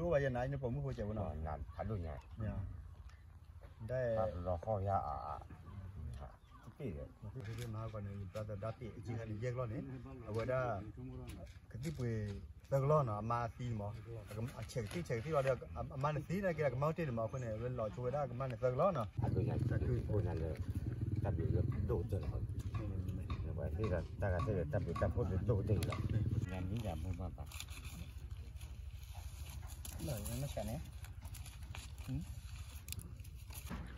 အိၣ်ဘၣ်ယဲနၤ နပိာ်မုၣ်ဖိစဲးဖိနီၤ, ဖးဒိၣ်ညါ, ဒ်လီၤဃီၣ်ယါအါ, တ့ၢ်ဒီး, မၤဟါကီးန့ၣ် ယ brother ဒၣ်တ့ၢ် အကံခါန့ၣ် ယဲၢ်ကလီၢ်န့ၣ်, အဝဲဒၣ် ကသံၣ်ပှ့ၤသၢကလီၢ်နီၤ, အမါသံန့ၣ်မး, အဆဲးကသံၣ်ဆဲးကသံၣ်လီၤဒီး အမါန့ၣ်သံနာ်က့ဒီး ကမါအိၣ်တ့ၢ်န့ၣ်မး, အဃိန့ၣ် ဝဲလီၤဆိဝဲဒၣ်ကမါန့ၣ်သၢကလီၢ်နီၤ, တၢ်ဘျုးလၢဒိၣ်ကတၢၢ်လီၤ, တၢ်ဂၤသ့ၣ်ဒီးတၢ်ဘျုးတၢ်ဖှိၣ်ဒိၣ်ကတၢၢ်လီၤ, မ့ၢ်မ့ၢ်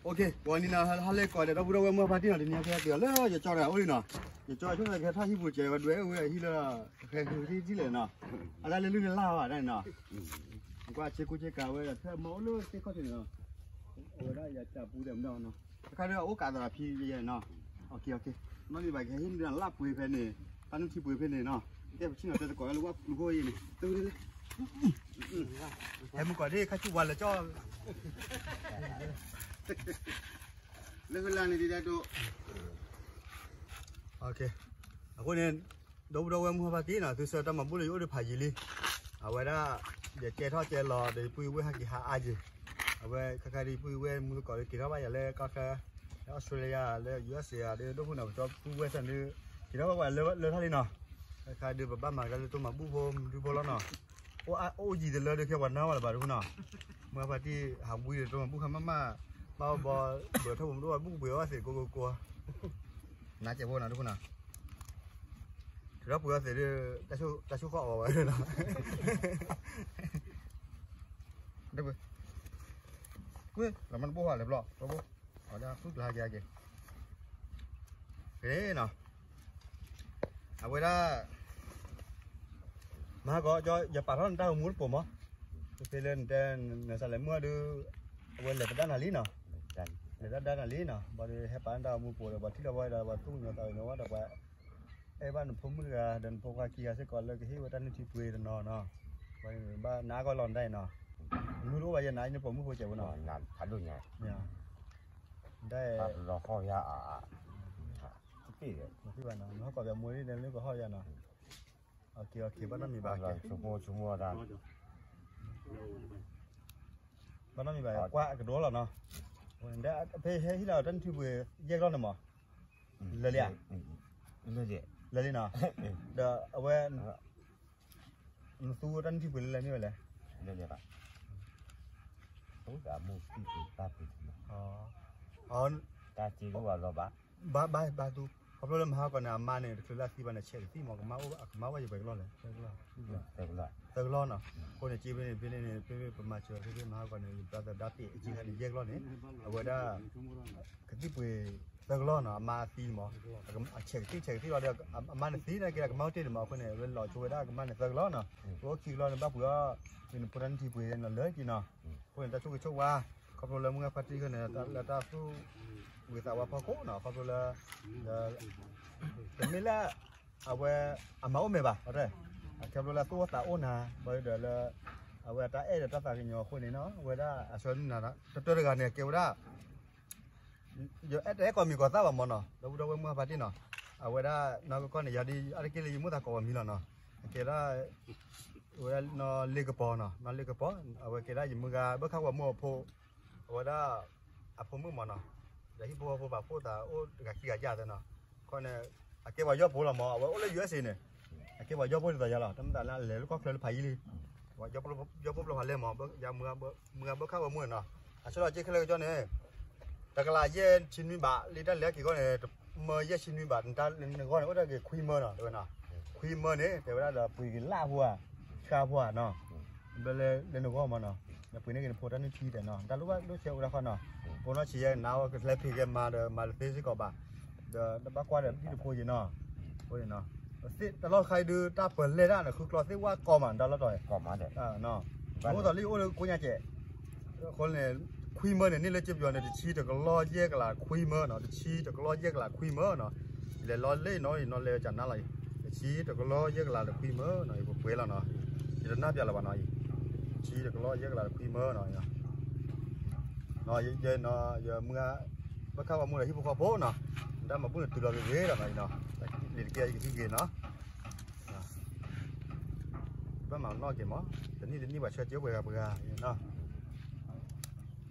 OK, ဝံၤနံၤနီၤ ဟါလၢကီးဒီး ဒီပုၢ်ဒီဝဲၢ်မုၢ်ဖါတံၢ်နီၤ, တနံၤအံၤဖဲသုးလၢယကၠီတဂၤအိၣ်လံနီၤ, ယကၠီဆိကမိၣ်ကဟဲထီၣ်ဟံၣ်ပူၤစဲးဝဲဒွဲၣ်အိၣ်ဝဲအဟံၣ်လၢ ဟဲဃုထံထံလဲၣ်နီၤ, အတၢ်လၢလုၢ်န့ၣ်လၢ်ဘၣ်ဒၣ်န့ၣ်နီၤ, ကွၢ်ဆ့ကူဆ့ကၤဝဲဒီး ဖဲမၤအိၣ်လၢသ့ၣ်ခီၣ်ထံးန့ၣ်နီၤ, အဝဲဒၣ်ယကၠီပူၤဒီးမ့ၢ်နီၤ, တခါဒီးအအိၣ်ကးသးဖံယဲနီၤ, OK, ဘၣ်မ့ၢ်ဘၣ်ကဟဲဟံၣ်န့ၣ်လၢ်ပှ့ၤဖဲန့ၣ်, တၢ်နုၢ်ထံပှ့ၤဖဲန့ၣ်နီၤ, ကဲပဆ့ၣ်နီၤတဲသကိးလၢဝၣ်ပျူၤခိၣ်အံၤန့ၣ်, ဟဲမုၢ်ကီးဒ်ခါဆူၣ်ဝါလၢကၠီ လၢကလါန့ၣ်ဒ်ဒၣ်ဒိၣ်, အဃိန့ၣ် ဒီပုၢ်ဒီဝဲၢ်မုၢ်ဖါတံၢ်နီၤ, သုဆၢတၢ်မၤဘူၣ်လၢယအိၣ်ဒီးဖးယံာ်လံ, အဝဲဒၣ် ယကဲထီၣ်ကဲလီၤဒီး ယပုၢ်ယဝဲၢ်ဟဲက့ၤဟးအါယံၤ, အဝဲခါခါဒ်ပုၢ်ယဝဲၢ်မုၢ်သကိးဒီးက့ၤထီၣ်ဘၣ်ယၤလၢကီၢ်ချၢ, လၢအီစထြ့လယါ လၢ USA ဒီးဒိၣ်ဖိန့ၣ် ကၠီပုၢ်ဝဲၢ်ဆၣ်န့ၣ် က့ၤထီၣ်ဘၣ်ဝဲလၢလၢထီၣ်လံနီၤ, ခါခါဒ်ပဘၣ်မၤကလၢတၢ်မၤဘူၣ်ဖိမဒုဖိလီၤနီၤ, အိၣ်အါအိၣ်ယံၤတလၢဒုးခဲပှၤနါဝဲလၢၤဘၣ်ဒိၣ်ဖိနီၤ, မုၢ်ဖါတံၢ်ဟးဝံၤဒီးတၢ်မၤဘူၣ်ခါမးမး, ဘၣ်ဘီ ဘၢထီၣ်ပူၤမဒိၣ်ဝဲဘူၣ်ကပှ့ၤအီၣ်သ့ၣ်ကိကိကိ နါကဲးဖိနီၤဒိၣ်ဖိနီၤ, ထုးထီၣ်ပှ့ၤအီၣ်သ့ၣ်ဒီး တၢ်ဆိၣ်ဃီၣ်အီၤဝဲနီၤ, ကွ့ၢ် လီၤမၢ်တဘိၣ်ဟါလဲၤဘျီ ဘိၣ် အီၤဒၣ်ဃုကျါဟဲက့ၤဟဲက့ၤ, နီၤ, အဝဲဒၣ် မၤဟါကီး ယပာ်ထီၣ်နတၢ်ဂီၤမူတပိာ်မး, ဖဲလၢနတဲ နစးလဲၤမုၢ်ဒီး အဝဲလဲၤပဒါနၤလံနီၤ, လဲၤဒၣ်ဒါနၤလံနီၤ, ဘၣ်ဒီးဟဲပာ်နတၢ်ဂီၤမူပိာ်ဒီး ပှၤထံၣ်လီၤဝဲဒီး ပှၤသူၣ်ကညီၤသးကညီၤဝဲဒီး ပှၤ အဲၣ်ဘၣ်နဖိမုၣ်တဂၤ ဒီးနဖိခွါခံဂၤစ့ၢ်ကီးလၢကဟ့ၣ်ဝဲတၢ်နုၢ်ထံပှ့ၤတနီၤနီၤ, ဘၣ်နအါကီၢ်လီၤနတၢ်အံၤနီၤ, မနုၤတအိၣ်ဘၣ်ယဲနၤ နပိာ်မုၣ်ဖိစဲးဖိနီၤ, ဖးဒိၣ်ညါ, လီၤဃီၣ်ယါအါ, တ့ၢ်ဒီး, နဟီၣ်ကီးပမူလံ နလၢကဟီၣ်ယါနီၤ, ဘၣ်နီတမံၤဘၣ်, ဆိကမိၣ်ဆိကမိၣ်ဒၣ် ဘၣ်နီတမံၤဘၣ် ကွၢ်အကဒိလီၤနီၤ, ဖဲဟဲဟံၣ်လီၤတၢ်နုၢ်ထံပှ့ၤ ယဲၢ်ကလီၢ်န့ၣ်မး, လဲၤလံဧါ, လဲၤလံနီၤ, ဒီးအဝဲ နသူတၢ်နုၢ်ထံပှ့ၤလၢလဲၤမ့ၢ်ဝဲလဲၣ်, လဲၤလံဘၣ်, တၢ်စ့တအိၣ်ဘၣ်လီၤဘၣ်, ဘၣ်ဘၣ်ဘၣ်သူ, ခီဖျိလၢမဟါကီးန့ၣ် အမါန့ၣ် တချုးလၢအသံဘၣ်န့ၣ် ဆဲးကသံၣ်မး ကမါအိၣ်အကမါဝဲယပှဲၤကလီၢ်လဲၣ်, သၢကလီၢ်နီၤ, အဃိန့ၣ် က့ဖဲန့ၣ်ဖဲန့ၣ်န့ၣ် ဖဲဖဲပမၤစၢၤဖဲဖဲမဟါကီးန့ၣ် ယ brother ဒၣ်တ့ၢ် အကံခါန့ၣ် ယဲၢ်ကလီၢ်န့ၣ် အဝဲဒၣ် ကသံၣ်ပှ့ၤသၢကလီၢ်နီၤ အမါသံမး, အဆဲးကသံၣ်ဆဲးကသံၣ်လီၤဒီး အမါန့ၣ်သံနာ်က့ဒီး ကမါအိၣ်တ့ၢ်န့ၣ်မး အဃိန့ၣ် ဝဲလီၤဆိဝဲဒၣ်ကမါန့ၣ်သၢကလီၢ်နီၤ, အိၣ်ခံကလီၢ်န့ၣ် ဘၣ်ပှ့ၤအီၣ် နဖိတၢ်နုၢ်ထံပှ့ၤနီၤလၢက့နီၤ, အဃိန့ၣ် တၢ်ဆိၣ်ဂ့ၤဆိၣ်ဝါ ခီဖျိလၢမုၢ်ဂၢ်ဖါတံၢ်ဃီန့ၣ် လၢတၢ်သူၣ်ဝံၤသးဝါဖီခိၣ်နီၤ ခီဖျိလၢ တမ့ၢ်လၢ အဝဲ အမၤအိၣ်မဲာ်ဘၣ် ခီဖျိလၢသူၣ်အိၣ်သးအိၣ်နၤ ဘၣ်ဒီးလၢ အဝဲအတၢ်အဲၣ်ဒီးတၢ်သးကညီၤအဃိန့ၣ်နီၤ အဝဲဒၣ်အဆၢနၤ တတၢတဂၤန့ၣ် ကဲဝဲဒၣ် ယအဲၣ်တအဲၣ်ကီးမံၤကီးသၣ်ဘၣ်မးနီၤ ဒီပုၢ်ဒီဝဲၢ်မုၢ်ဂၢ်ဖါတံၢ်နီၤ အဝဲဒၣ်နီၢ်ကီၢ်န့ၣ် ယၤဒ်အါတက့ၢ်လၢယမိၣ်သးကိးဝဲမံၤလီၤနီၤ အကဲဒၣ် ဝဲဒၣ်နီၢ်လ့ကပီၤနီၤ နီၢ်လ့ကပီၤ အဝဲကဲဒၣ်ယမုၢ်ဂၤ ဘၣ်ခၣ်ဝဲမိၢ်အဖိ အဝဲဒၣ် အဖိမုၣ်မးနီၤ ဒီးဟံၣ်ဖိဃီဖိပာ်ဖှိၣ်သးအိၣ်တဂၤခံဂၤယၢ်သၢနီၤ ခီန့ၣ် အကဲပှၤယီၢ်ဖိလီၤမး အဝဲအိၣ်လၢ ယူအက်စ်အေ န့ၣ် အကဲပှၤယီၢ်ဖိဒ်သိးယၤလီၤ တမ့ၢ်သးလၢအလဲၤလၢကီၢ်ချၢလၢဖးယံၤလံ ပှၤယီၢ်ဖိပျိဖးလဲၢ်မး ယမုၢ်ဂၤဘၣ်ခၣ်ဝဲမိၢ်နီၤ အဆၢလီၤက့ခဲလၢာ်ကကီန့ၣ် တကလးယဲၢ်ဆံနွံဘး လၢတၢ်လဲၤက့ၤခီန့ၣ် မၢယဲၢ်ဆံနွံဘး နတၢ်နဂီၢ်န့ၣ် အိၣ်တၢ်က့ၤခွံမၢနီၤ တဝဲနီၤ ခွံမၢန့ၣ် တဲဝဲဒၣ်ဒီးပှ့ၤက့ၤလၢအဖိဧါ ဆှါဖိဧါနီၤ ဘျီလၢနဂီၢ်မးနီၤ နပှ့ၤန့ၢ်က့ၤနဖိတၢ်နုၢ်ထံတဲနီၤ တၢ်လိၣ်ဘၣ်ဒိၣ်ဆဲးအိၣ်ဒၣ်ဃီနီၤ ဖိနီၢ်ဆံးယဲၢ်ကနါဝဲကလဲၤဖံးကဲမၤဒီးမၤတသ့စ့ၢ်ကီးဘၣ် ဒီးတဘၣ်ကွၢ်ဒီးဒ်တဖိယံၤနီၤ အဃိန့ၣ်နီၤ သ့ၣ်တလီၢ်ခါအံၤဒုး တၢ်ပၢၢ်လဲၢ်တၢ်န့ၣ် ဃုကျီသ့ၣ်ဝၣ်ကီမး တၢ်လီၢ်တီၤ မ့ၢ်သိးလၢယအိၣ်လၢကိးညါကဲး အဃိန့ၣ် ခွံမၢန့ၣ် န့ၢ်လၢကၠ့ပယီၤန့ၣ် တဆံတကလီၢ်ယဲၢ်ကလးခွံမၢနီၤ တဆံတကလီၢ်ယဲၢ်ကလးခွံမၢနီၤ လဲၤလီၤလၢနီၤ နီၤလဲၤကနါလီၤအံၤ တဆံတကလီၢ်ယဲၢ်ကလးတခွံမၢနီၤ ယပှဲၤလီၤနီၤ ယတနၢ်ပျးလၢၤဘၣ်နီၤအံၤ တဆံတကလီၢ်ယဲၢ်ကလးတခွံမၢနီၤ နီၤ ယဲနီၤ ယမုၢ်ဂၤ ဘၣ်ခၣ်ဝဲမိၢ်ဒီးဟံၣ်ဖိဃီဖိနီၤ တၢ်မၤဘူၣ်န့ၣ်တုၤလီၤဂ့ၤဂ့ၤလီၤနီၤအံၤနီၤ လံာ်တကဲအံၤကသံၣ်ဂ့ၤနီၤ ဘၣ်မၤနီၣ်က့ၤမး, တနံၣ်တနံၣ်ပှၤဆှၢက့ၤအိၣ်ပှဲၤဂၤပှဲၤဂၤနီၤ.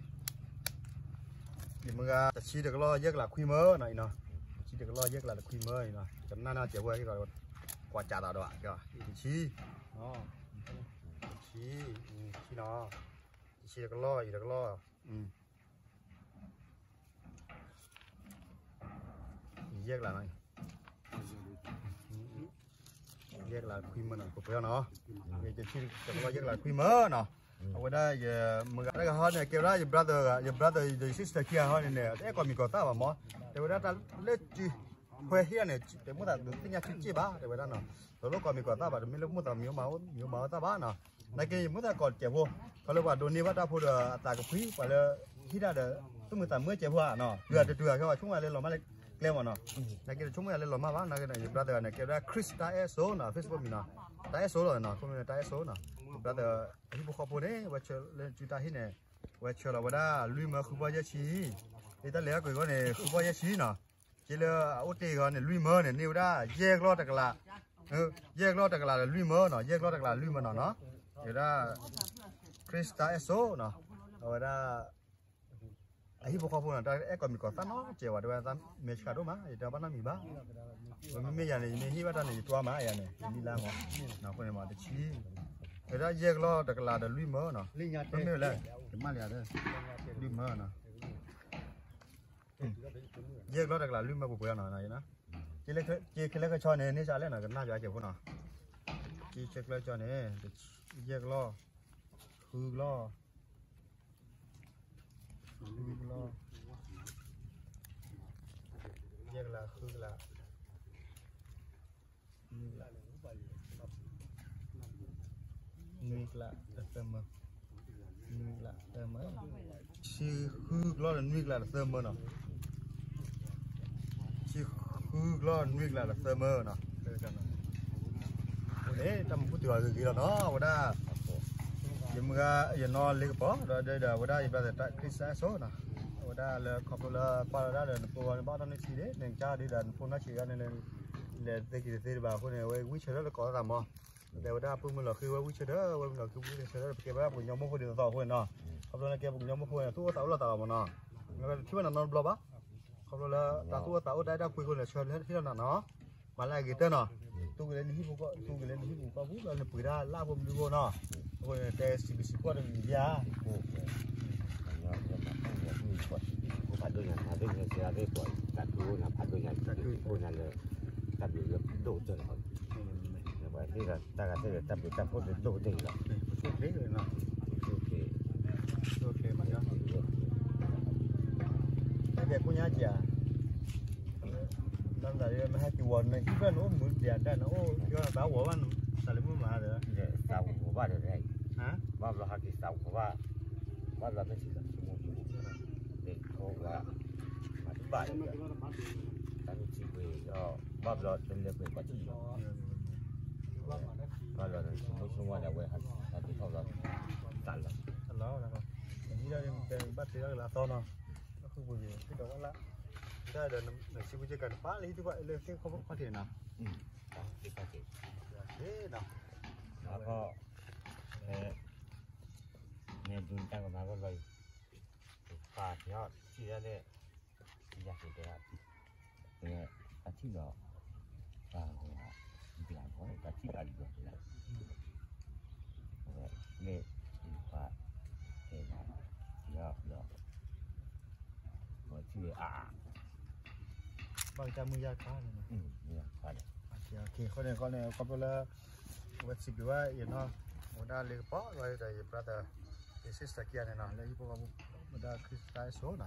ယမုၢ်ဂၤ တဆံတကလီၢ်ယဲၢ်ကလးခွံမၢနီၤအံၤနီၤ, တဆံတကလီၢ်ယဲၢ်ကလးတခွံမၢအံၤနီၤ, ကနၣ်နီၣ်ကဲးဝဲက့ၤ ကွၢ်ကးသးဒီး တဆံ, တဆံ, တဆံနီၤ, တဆံတကလီၢ်အံၤတကလီၢ်, ယဲၢ်ကလးနီၤ, ယဲၢ်ကလးခွံမၢနီၤ ပှဲၤပှဲၤနီၤ, တဆံတကလီၢ်ယဲၢ်ကလးခွံမၢနီၤ, အဝဲဒၣ်ယမုၢ်ဂၤတဂၤဟီန့ၣ် ကဲဝဲဒၣ်ယ brother ယ brother ယ sister ခံဂၤဟီန့ၣ်န့ၣ် တအဲၣ်ကိးမံၤကိးသၣ်ဘၣ်မး, တဲဝဲဒၣ်တၢ်လၢစုခွဲဟံၣ်န့ၣ် တမိၣ်သးသ့ၣ်ညါစုစ့ၢ်ဘၣ် တဲဝဲဒၣ်နီၤ, တလိၣ်ကိးမံၤကိးသၣ်ဘၣ် တမ့ၢ်လၢမိၣ်သးမံၤမၤအီၣ်သၣ်ဘၣ်နီၤ, နာ်က့ယမိၣ်သးကိးတစဲးဖိ, ခီလၢပှၤဒိးန့ၢ်ဘၣ်တၢ်ဖိဒီးအသးကဖှံ ပှၤလၢဟံၣ်တၢ်ဒီး သူၣ်မုာ်သးမုာ်တစဲးဖိဧါနီၤ, တုၤအတတုၤအခဲပှၤဆိကမိၣ်ယၤလၢလီၤမၢ်လၢကျဲမးနီၤ, နာ်က့တဆိကမိၣ်ယၤလၢလီၤမၢ်ဘၣ် နာ်က့န့ၣ် ယ brother န့ၣ် ကဲဝဲဒၣ် Chris တၢ်အဲၣ်စိနီၤ Facebook မံၤနီၤတၢ်အဲၣ်စိလီၤနီၤ, ခိၣ်မ့ၢ်န့ၣ် တၢ်အဲၣ်စိနီၤ, ယ brother အဟံၣ်ဖိဃီဖိန့ၣ် ဝဲဆှၢလၢစုတၢ်ဟံၣ်န့ၣ်, ဝဲဆှၢလီၤဝဲဒၣ်လွံၢ်မၢဃုဖီယဲၢ်ဆံ, လၢတၢ်လဲၤအီၣ်ကွံာ်အဂီၢ်န့ၣ် ဃုဖီယဲၢ်ဆံနီၤ, က့လၢအအိၣ်တ့ၢ်အဂီၢ်န့ၣ် လွံၢ်မၢန့ၣ် န့ၢ်ဝဲဒၣ်ယဲၢ်ကလီၢ်တကလး, ယဲၢ်ကလီၢ်တကလးဒီးလွံၢ်မၢနီၤ, ယဲၢ်ကလီၢ်တကလးလွံၢ်မၢနီၤနီၤ, ကဲဝဲဒၣ် Chris တၢ်အဲၣ်စိနီၤ, အဝဲဒၣ် အဟံၣ်ဖိဃီဖိနီၤ တၢ်အဲၣ်ကိးမံၤကိးသၣ်နီတစဲးဘၣ် တဲဝဲဒၣ်မဲာ်ဆှးဒိၣ်မး ယတဲဘၣ်နီတမံၤဘၣ်, မ့မ့ၢ်ယၤန့ၣ် ယမ့ၢ်ဟ့ၣ်ဘၣ်တၢ်န့ၣ် ယတွါမးယၤန့ၣ် ယလံလါမး, အဃိန့ၣ်မးတဆံ, ဝဲဒၣ်ယဲၢ်ကလီၢ်တကလးဒီးလွံၢ်မၢနီၤ, မ့မ့ၢ်လဲၣ်, ကမၣ်လၢယၤ, လွံၢ်မၢနီၤ ယဲၢ်ကလီၢ်တကလးလွံၢ်မၢပှဲၤပှဲၤနီၤ, က့ခဲလၢာ်ခဲဆ့န့ၣ် န့ၢ်စးလဲၣ်နီၤ ကနၣ်ယွၤကဲးဖိနီၤ, က့ခဲလၢာ်ခဲဆ့န့ၣ်, ယဲၢ်ကလီၢ်, ဃုကလီၢ်, ဃုကလီၢ်, ယဲၢ်ကလး ဃုကလး, နွံကလး, နွံကလးတသၢမၢ, နွံကလးသၢမၢ, ဆံဃုကလီၢ်ဒီးနွံကလးတသၢမၢနီၤ, ဆံဃုကလီၢ်နွံကလးတသၢမၢနီၤ, အဃိန့ၣ် တၢ်မၤဘူၣ်တုၤအဂ့ၤဂ့ၤလီၤနီၤ အဝဲဒၣ် ယမုၢ်ဂၤ ယနီၢ်လ့ကပီၤ ဒီးဒီးအဝဲဒၣ်ယ brother တၢ်ခရံာ်စတၢ်အဲၣ်စိနီၤ, အဝဲဒၣ်လၢခီဖျိလၢကွၢ်ဝဲဒၣ်ဒီးနဖိဂီၢ်န့ၣ် ဘၣ်အီၣ်တၢ်နုၢ်ထံန့ၣ် နကစၢ်ဒုးဒီးနဖိနီၢ်ဆံးဂၤန့ၣ် လဲၤသ့က့ၤတသ့တဘၣ်အဃိန့ၣ် အဝဲဝံၢ်ဆၢထၢၣ်လၢကိးသးမး, တဲဝဲဒၣ်ပုၢ်မုၢ်လီၤဃံဝဲဝံၢ်ဆၢထၢၣ် ဝဲမုၢ်လီၤဃံဝံၢ်ဆၢထၢၣ် ပကဲဝဲဒၣ်ပှၤကညီမုၢ်ဖိဒ်သိးသိးအဃိန့ၣ်နီၤ, ခီဖျိလၢကဲပှၤကညီမုၢ်ဖိန့ၣ် သူၣ်အိၣ်သးအိၣ်လိာ်သးလီၤမးနီၤ, ထံၣ်ဘၣ်နနီတဘျီဘၣ် ခီဖျိလၢတၢ်သူၣ်အိၣ်သးအိၣ်တၢ်အဲၣ်တၢ်ကွံအဃိန့ၣ် ဆၢထၢၣ်ထံၣ်လီၤနၤနီၤ, မၤလၢအဂ့ၤတၢၢ်နီၤ, သူကလဲၤနဟံၣ်ဖိကီၢ် သူကလဲၤနဟံၣ်ဖိကီၢ်ပူၤ လၢနပှ့ၤဒၣ်လၢအဖိမနုၤအဃိနီၤ, အဃိန့ၣ် တဲစံးဘျုးစံးဖှိၣ်တမံၤဧါ, ဖးဒိၣ်ညါ ဖးဒိၣ်ညါ စံးဘျုးစံးဖှိၣ်နၤလၢ တၢ်ဘျုးလၢဒိၣ်ကတၢၢ်လီၤ, ပှၤဟ့ၣ်ဒီးတၢ်ဂၤသ့ၣ်ဒီး တၢ်ဘျုးတၢ်ဖှိၣ်ဒီးဒိၣ်ကတၢၢ်လီၤ, တၢ်ကဲကိညါက့ၤဧါ, လၢနသးမ့ၢ်ဟဲက့ၤဝီၤနဟံၣ်ဖျၢၣ်နအိၣ်မူဒံးဒၣ်နအိၣ် ယသးဝီၤဘၣ်န သးလၢမုၢ်မၤဒီး သးဝီၤဘၣ်ဒီး ဘၣ်ဘျီဟဲက့ၤသးဝီၤဘၣ်, ဘၣ်ဘျီဟဲက့ၤသးဝီၤဘၣ်, ဘၣ်ဘျီ မၤတဘၣ်ဒီး တၢ်မ့ၢ်ထံၣ်ကွံာ်ဒီး ဘၣ်ဘျီတလဲၤကွံာ်ပှၤထံၣ်လီၤ, ဘၣ်ဘျီဆိကမိၣ်ဆိကမးဒီး အဝဲဟဲက့ၤထီၣ်ဘျီ သးလီၤ, သးလီၤ, ဘၣ်တဲလၢအသီနီၤ, ဘၣ်ဃုပှ့ၤက့ၤ သ့ၣ်ဒီးဝဲလၢ ဒ်ဒီး နစံးဘျုးကဲကး နပၢ်လၢဟံၣ်သူၣ်ဖၣ်လၢသ့ၣ်ခီၣ်ဖီၣ်ခီၣ်ထံးနီၤ, သ့ၣ်ခီၣ်ထံး, သ့ၣ်နီၤ, မ့ၢ်ဒုးတၢ်ကမၤကီၢ်လီၤအံၤ, ပၢ်ထံၣ်အီၤထံၣ်ဒၣ်န့ၣ်, ယၤက့ၤတဲဒၣ်, အထံၣ်ဒီး, ပၢ်ဂီၤ, ဘျးဂီၤ တၢ်ထံၣ်ဘၣ်လံၤဘျီလံၤ, မ့ၢ်, ပၢ်, တဲဒၣ်, ထံၣ်အီၤဒီး, ဂီၤထံၣ်အါ ဘၣ်ကတၢ်မုၢ်ယါခါန့ၣ်, မုၢ်ယါခါဒီး, အဃိန့ၣ် ခီဖျိလၢ, အဝဲစံးဘျုးဘၣ်ယနီၤ, အဝဲဒၣ်လ့ကပီၤ ဒီးယ brother, ယ sister ခံဂၤန့ၣ်နီၤ လၢဟံၣ်ဖိဃီဖိ, ဝဲဒၣ်ခရံာ်စတၢ်အဲၣ်စိနီၤ,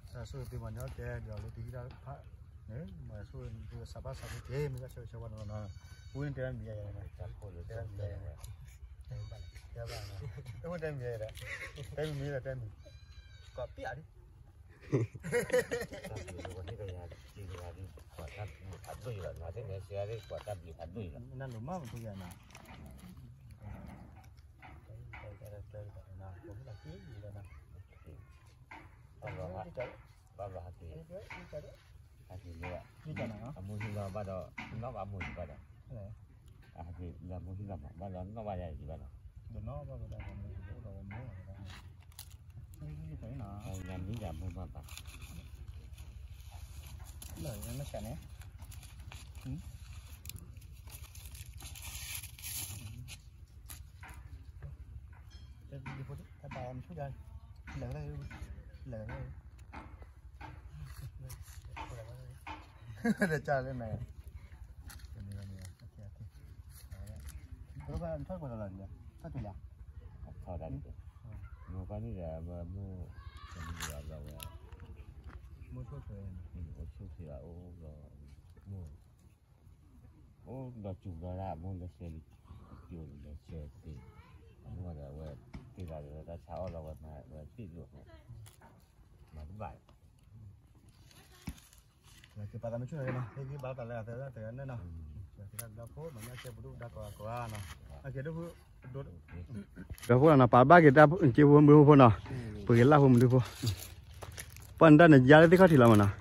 တၢ်ဆိၣ်ဂ့ၤသုမၤန့ၢ်အီၣ်ကဲ ဒီးလၢတဟံၣ်တၢ်တဖၣ်န့ၣ် မၤဆိၣ်ဂ့ၤသုစးဘၣ်စးဖိက့ၤ မ့ၢ်တၢ်ဆၢဂ့ၤဆၢဝါန့ၣ်လီၤနီၤ, ဝံန့ၣ်တဲဝဲမံၤယါယါ, တဲဘၣ်, တဲမံၤယါယါ, တဲမံၤ, တဲမံၤ, ကိးပျးဒ် ဖးဒိၣ်လီၤ, နၤသ့ၣ်န့ၣ် ရှဲရ့ၣ် ကွၢ်တၢ်ဘျုးဖးဒိၣ်လီၤ, နလိၤမးမထူယါနၤ, ဘၣ်ဘျီဟးက့ၤ, ဟးက့ၤလၢ, အမိၢ်ဟံၣ်လီၤဘၣ်ဒီး, နီၢ်ဘၣ်အမိၢ်ဟံၣ်ဘၣ်ဒီး, အဟဲက့ၤလၢမိၢ်ဟံၣ်လီၤမး ဘၣ်လီၤနီၣ်ဘၣ်ယၤယံၤဘၣ်နီၤ, ဒီးနီၣ်ဘၣ်ဝဲဒၣ်ဒီးမိၢ်အိၣ်ဒီးဝဲမိၢ်ဝဲဒၣ်, ညါမံယၤမိၢ်မးဘၣ်, လၢနဆၢန့ၣ်, တၢ်တံၤဖိတၢ်တၢ်မဆူၣ်ယၤ, လၢာ်လၢာ်, လၢာ်လၢာ်, တၢ်လၢမဲာ်, ထီၣ်ကွၢ်လီၤလီၤ, ထီၣ်တုၤလၢ, ထီၣ်တၢ်န့ၣ်, မိၢ်ကီၢ်န့ၣ်ဒီး မိၢ်, မိၢ်ဆိၣ်ထွဲ, မိၢ်ဆိၣ်ထွဲအအိၣ်ဒီး, မိၢ်, အိၣ်ဒီးစူၤဒီးဒၣ် မိၢ်လဲၤဆှၢလံ, ကၠိလၢဆှၢသ့, အမိၢ်ဒီးအဝဲသ့ၣ်လီၤဒီးတၢ်ဆါအီၣ်လီၤဝဲမၤဝဲသ့ၣ်ဒိၣ်န့ၣ်, မၤတဘၣ် ကပာ်သးမဆူၣ်နီၤ, ဟဲက့ၤဘၣ်တၢ်လၢအသးတဂၤန့ၣ်နီၤ, ကသးဘျီဖိမၤညၣ်ကဲပဒိၣ်ပဒါကိးဂၤကိးဂၤနီၤ, အကဲဒိၣ်ဖိ, ဒီဖိနီၤ ပာ်ဘၣ်က့ၤတၢ်က့ဖိမုၢ်ဖိနီၤ, ပှ့ၤက့ၤလၢဖိမုၢ်ဒုဖိ, ပှၤနတၢ်န့ၣ်ယါလၢသ့ၣ်ခီၣ်ထံးလီၤမးနီၤ,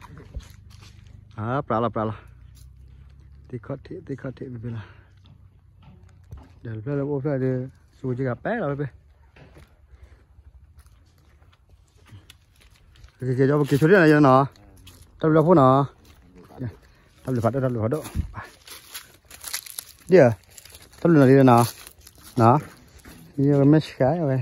အပြးလီၤပြးလီၤ, သ့ၣ်ခီၣ်ထံးသ့ၣ်ခီၣ်ထံးဖဲဖဲလီၤ, ဒီးတဖျၢၣ်လၢပအိၣ်ဖျၢၣ်ဒီး, စူၤက့ၤဂၤပဲလီၤဖဲဖဲ ကကဲကဲ ပက့ၤဆိဒ်နီၤယဲနီၤ, တၢ်ဘျုးလီၤဖိနီၤ, တၢ်ဘျုးဖးဒိၣ် တၢ်ဘျုးဖးဒိၣ်, ဒ်ဧါ, တၢ်ဘျုးနီၤဒ်နီၤ, ယမဲဆှးဝဲ,